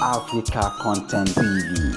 Africa Content TV.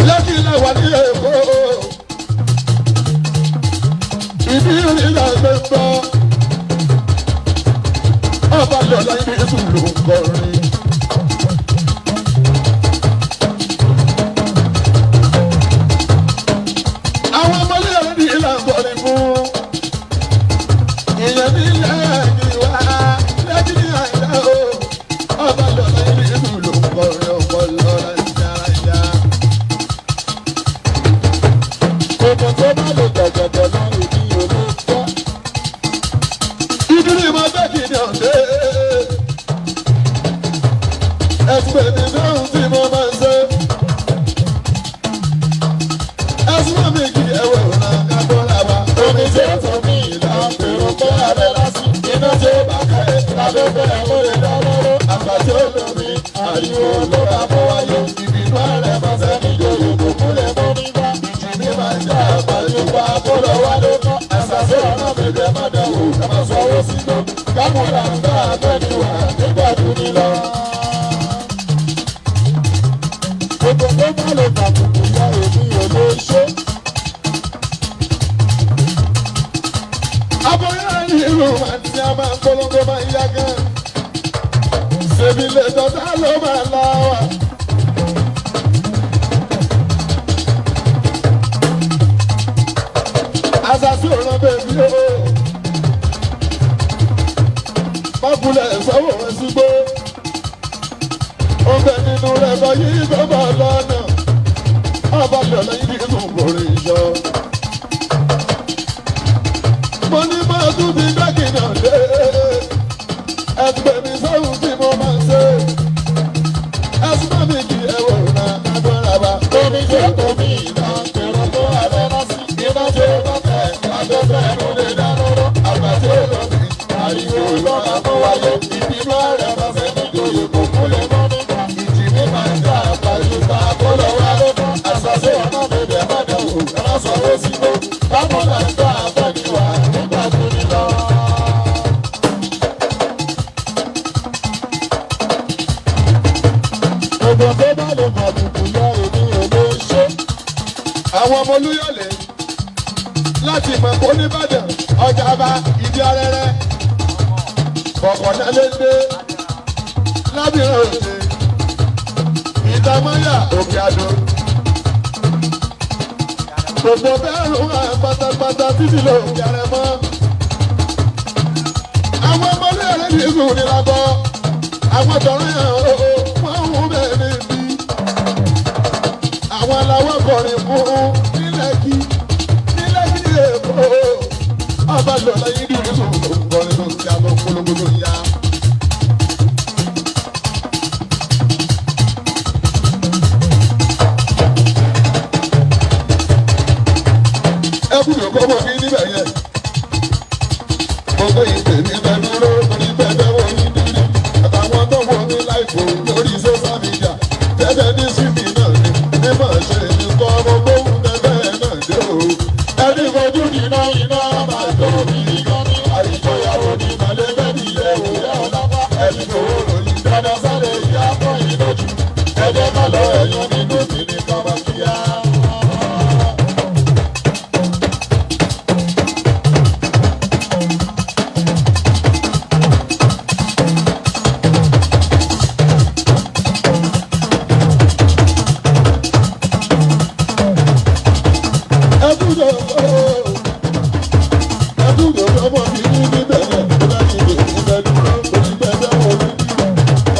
Lẹ́kì lẹ́wà ní Èkó. Ìbí ìrìnà gbé ń bọ́. Ọba lọ́la ibi ìsùn ló ń kọrin. Àwọn ọmọlé rẹ̀ ní ìlà ń kọrin fún. Ìyẹn ní lẹ́ẹ̀kì wá lẹ́kì ní àìdá o. Ọba lọ́la ibi ìsùn ló ń kọrin ọ̀pọ̀ lọ́la ìjà. Ọmọ tó bá lè gbàgbàgbà náà èmi ò lè gbọ́. Ìdílé máa bẹ́ kí ni ọ̀dẹ́. Ẹ̀sùn èmi náà tí mo máa ń ṣe. Ẹ̀sùn mi kì í ẹ̀wẹ̀ ọ̀nà kágbọ́ra wa. Omi tí ó tàn mí ìlà èrò pé abẹ́ lásì. Iná tí ó bá kẹ́ lábẹ́ bẹ́ẹ̀ ó lè dá lóró. Àgbà tí ó lò mí, ariwo ló bá mú wáyé. Ìbínú ààrẹ máa sẹ́ni jòyè kò kúnlẹ̀ mọ́ nígbà. Ìjì mi máa ń jà àpàjùpá kó lọ wá ló kọ́. Àṣàṣe ọ̀nà bèbè má dánwò ká má sọ owó sígbó. Kámúlà ń bá àgbẹ̀ni wà nígbà tó ní lọ. Gbogbo tó bá lè fàbùkù yá èmi ò lè ṣe. Aboyá irú àti a máa ń polongo máa ń yá gan. Ṣèbí lè tọ́ta ló máa la wà. Àṣàṣì òràn bèbí o. Mọ́kúlẹ̀ sọ́wọ́ rẹ̀ sígbó. Ó bẹ nínú rẹ̀ bọ yí tó bọ̀ lọ́nà. Ọba lọ́nà yìí kì í tún borí yọ. Mo ní máa tún ti gbẹ́kìnà dé. Ẹgbẹ́ mi sọ́hun tí mo máa ń ṣe. Ẹ̀sùn mi kì í ẹ̀wọ̀ rà agbára wa. Omi tí ó tó mi ìlà èrò tó abẹ́ lásì. Iná tí ó bá tẹ̀ lábẹ́fẹ́ ló lè dá lóró. Àgbà tí ó lọ sí ariwo ló máa mú wáyé. Ìbínú ààrẹ máa ṣe níjòyè kò kúnlẹ̀ mọ́ nígbà. Ìjì mi máa ń jà àpàjùpá kó lọ wá ló kọ́. Àṣàṣe ọ̀nà bèbè má dánwò ẹ má sọ owó sígbó. Bámúlà ń gbà àbẹ̀niwà nígbà tó ní lọ. Gbogbo tó bá lè fàbùkù yá èmi ò lè ṣe. Àwọn ọmọ Olúyọ̀lé láti mọ̀ kó nìbàdàn ọjà bá ìdí arẹ́rẹ́. Bọ̀kọ̀dá lé dé lábìrán òde ìdámọ́yà òkè àdó. Gbogbo bẹ́ẹ̀rù wà pátápátá títí lọ òkè àrẹ mọ́. Àwọn ọmọ Olúyọ̀lé ní ìlú ní lábọ́. Àwọn tọ̀rọ̀ yẹn o, wọ́n ń bẹ̀ níbí. Àwọn aláwọ̀ kọrin fún nílẹ̀kí nílẹ̀kí Èkó. Ọba lọ́la yìí ní ìlú kọrin tó ń yá lọ polongo tó ń yá. Ẹ kúrò kọ́ mọ́ kí níbẹ̀ yẹn. Gbogbo ìpè ní bẹ́ẹ̀ dúró ní bẹ́ẹ̀ wọ́n ní dúró. Àtàwọn tó wọ́n ní láìpò lórí social media. Tẹ́tẹ́ ní síbi náà ni mímọ̀ ṣe ní kọ́ ọmọ gbóhùn tẹ́tẹ́ náà dé o. Ẹni fojú iná iná máa jó bí gan ní àìjọyàwó ní mọ̀lẹ́bẹ̀ nílẹ̀ òyà ọ̀lápá. Ẹni kò ròyìn dandan sáré ìyá fún ìlójú. Ẹjẹ́ má lọ ẹ̀yán nínú mi ní kọ́mọ kíá. Ẹkúndò ẹkúndò ọmọ mi ní níbẹ̀ yẹn tó bá ní ìdè níbẹ̀ dúró orí bẹ́ẹ̀ wọ́n ní dúró.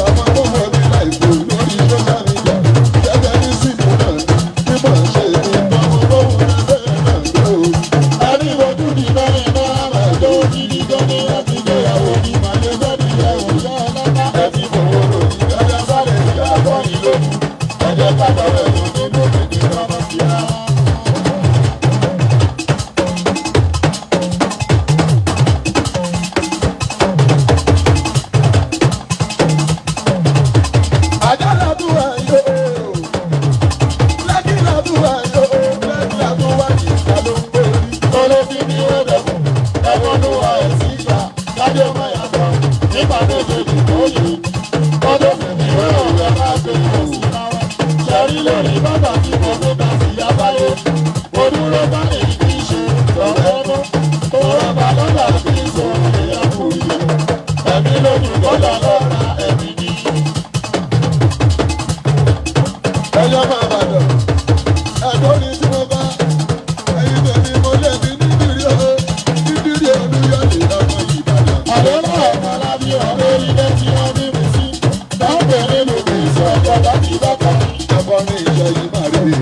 Àwọn tó wọ́n ní láìpò lórí social media. Tẹ́tẹ́ ní síbi náà ni mímọ̀ ṣe ní kọ́ ọmọ gbóhùn tẹ́tẹ́ náà dé o. Ẹni fojú iná iná máa jó bí gan ní àtijọ́yàwó ní mọ̀lẹ́bẹ̀ nílẹ̀ òyà ọ̀lápá. Ẹni kò ròyìn dandan sáré ìyá fún ìlójú. Ẹjẹ́ má lọ ẹ̀yán nínú mi ní kọ́mọ kíá. Mo dúró bá èyí kì í ṣe ọ̀rẹ́ mọ́. Tó rọ́bà lọ́la kì í sọ èèyàn kò yẹ. Ẹ̀mí lójú kọ́lá lọ́ra ẹ̀mí ni. Ẹyọ máa bàdàn, ẹ̀dọ́ ni tí mo bá, ẹyin tèmi mo lẹ́bi nídìrí o, nídìrí Olúyọ̀lé ọmọ Ìbàdàn. Àlọ́ ọ̀kan lábí ọ̀rẹ́ ilé tí wọ́n bí mi sí. Dáńbẹ̀ nínú mi sọ ọjọ́ láti bá kan. Akọrin ìjọ yìí máa rí i.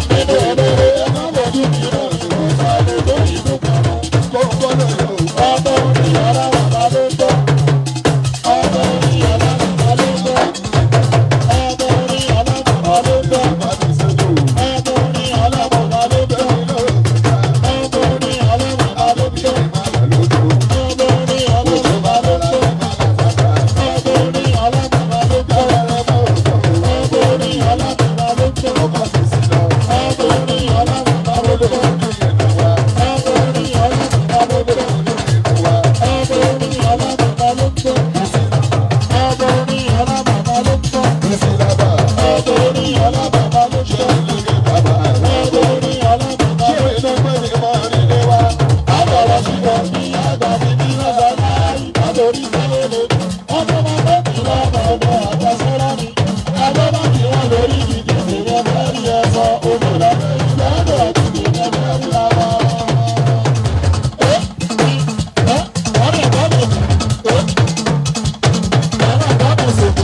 Nínú eléré ẹ má bọ̀dú mi náà ni mo sáré lórí ìlú kan mọ́. Kóńkó náà yóò. Ọmọ orí ọlá bàbá ló ń bọ̀. Ọmọ orí ọlá bàbá ló ń bọ̀. Ọmọ orí ọlá bàbá ló ń bọ̀. Bá mi ṣètò. Ọmọ orí ọlá bàbá ló ń bọ̀. Bẹ́ẹ̀ni lọ́rọ̀ mi ká. Ọmọ orí ọlá bàbá ló ń bọ̀. Máa là lójú. Ọmọ orí ọlá bàbá ló ń bọ̀. Ọmọ orí ọlá bàbá ló ń bọ̀. Ọmọ orí ọlá bàbá ló ń bọ̀. Ọba sì sí lọ. Ọmọ orí ọlá bàbá ló ń bọ̀. Ojú yẹn náà wá. Ọmọ orí ọlá bàbá ló ń bọ̀. Ojú yẹn náà wá. Ọmọ orí ọlá bàbá ló ń bọ̀. Ọmọ orí ọlá bàbá ló ń bọ̀. Bísí lábà. Ọmọ orí ọlá bàbá ló ń Ṣé bọ̀. ìlú bàbá rẹ̀? Ọmọ orí ọlá bàbá Ṣé ló ń ìlú pé ní mọ́ nílé wa? Àbọ̀rọ̀ ṣùgbọ́n bí àgbà mi bí lọ́sàn láàyè látòrí sẹ́lẹ̀ lójú. Ọmọ máa bẹ́ kí lọ́mọ ọmọ àtàsọ́rọ́ mi. Ẹgbẹ́ bá kí wọ́n lórí ìdíje tèmi ẹgbẹ́ rí ẹ sọ odò lọ́dọ̀ ìdíje ẹgbẹ́ rí lọ́wọ́. Ọ̀rẹ́ ẹ̀gbọ́n mi ẹ̀rọ ẹ̀gbọ́n mi sèkú.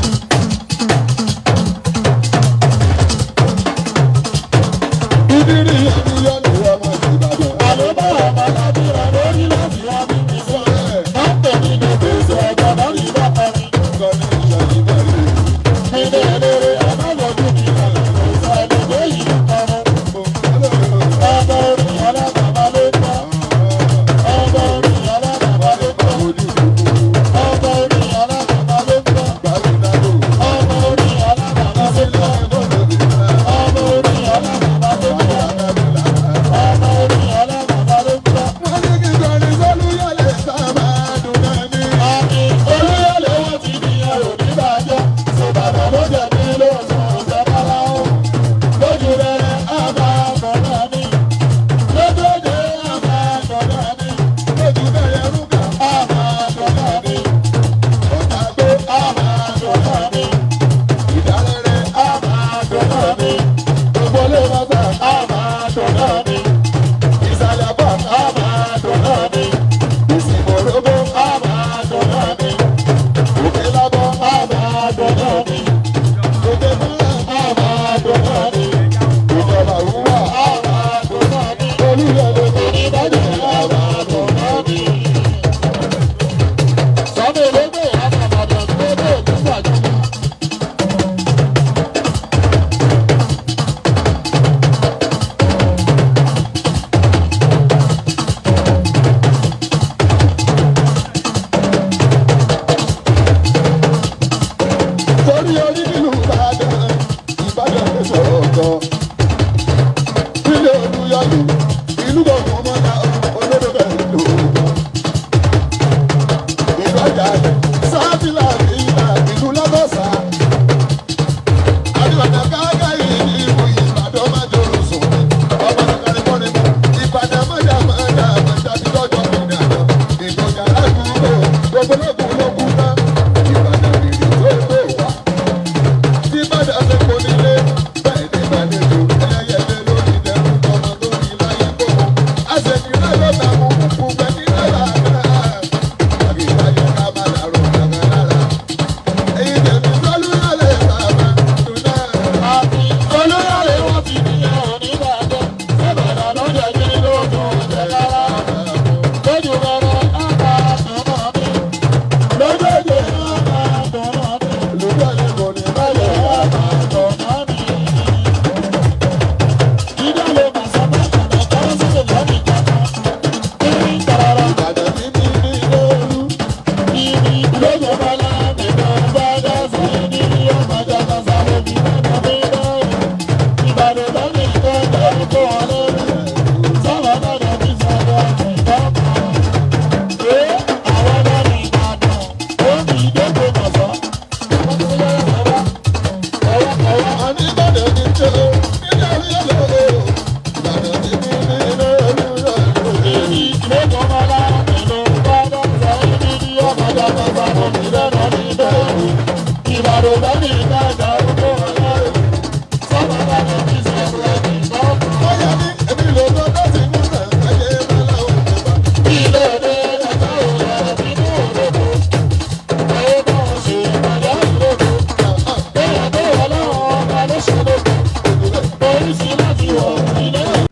Ìdírí Olúyọ̀lé ọmọ Ìbàdàn. Àlọ́ bá ọmọ lábìrán lórí láti wá bí mi sọ. Wọ́n pè mí ní gbèsè ọjọ́ lórí bàbá mi. Akọrin ìjọ yìí máa rí i. Nínú eléré aláwọ̀dún mi náà kò sọ ẹni tó yìí kan. Ọmọ orí ọlá bàbá ló ń bọ̀. Ọmọ orí ọlá bàbá ló ń bọ̀. Ọmọ orí ọlá bàbá ló ń bọ̀. Ọmọ orí ọlá bàbá ló ń bọ̀. Ọmọ orí ọlá bàbá ló ń bọ̀. Ọmọ orí ọlá bàbá ló ń bọ̀. Àmì Olúyọ̀lé wọ́n ti di ẹrù nígbàjọ́. Ṣèbàdàn ló jẹ̀ mí lóòótọ́ ọ̀jẹ̀ bára ó. Lójú rẹ̀ á máa kọ̀ náà ní. Lójú òde á máa kọ̀ náà ní. Á máa kọ̀ náà ní. Á máa kọ̀ náà ní. Á máa kọ̀ náà ní. Á máa kọ̀ náà ní. Á máa kọ̀ náà ní. Á máa kọ̀ náà ní. Á máa kọ̀ náà ní. Á máa kọ̀ náà ní. Á máa kọ̀ náà ní. Ìbàdàn á máa kọ̀ náà ní. Sọ́dọ̀ olóògbé àbàbàdàn tó dé òkú gbàjọba. Torí orí nílùú Ìbàdàn, Ìbàdàn ló sọ̀rọ̀ ọ̀tọ̀. Nílé Olúyọ̀lé, ìlú gbọ̀ngàn mọ́ta olódò bẹ̀rẹ̀ lò ó. Ìlú ọjà sáfìlà ìlà ìlú lábọ́sà. Àdìbàdàn káàkà ìlú Ìbàdàn máa jòrò sùn. Ọmọ kankan kọ́ni mú. Ìbàdàn mọ́jà mọ́jà mọ́jà bí lọ́jọ́ kìnìún àná. Ìgbọ̀ngàn aládùúgbò gbogbo lókun lókun náà. Ìbàdàn rèé tó tó wá tí bàdà ṣe kò nílé bẹ́ẹ̀ ní ìbàlejò ẹlẹ́yẹlé lórí ìdẹ́rù tọmọ tó ní láyé. Àròbá mi ká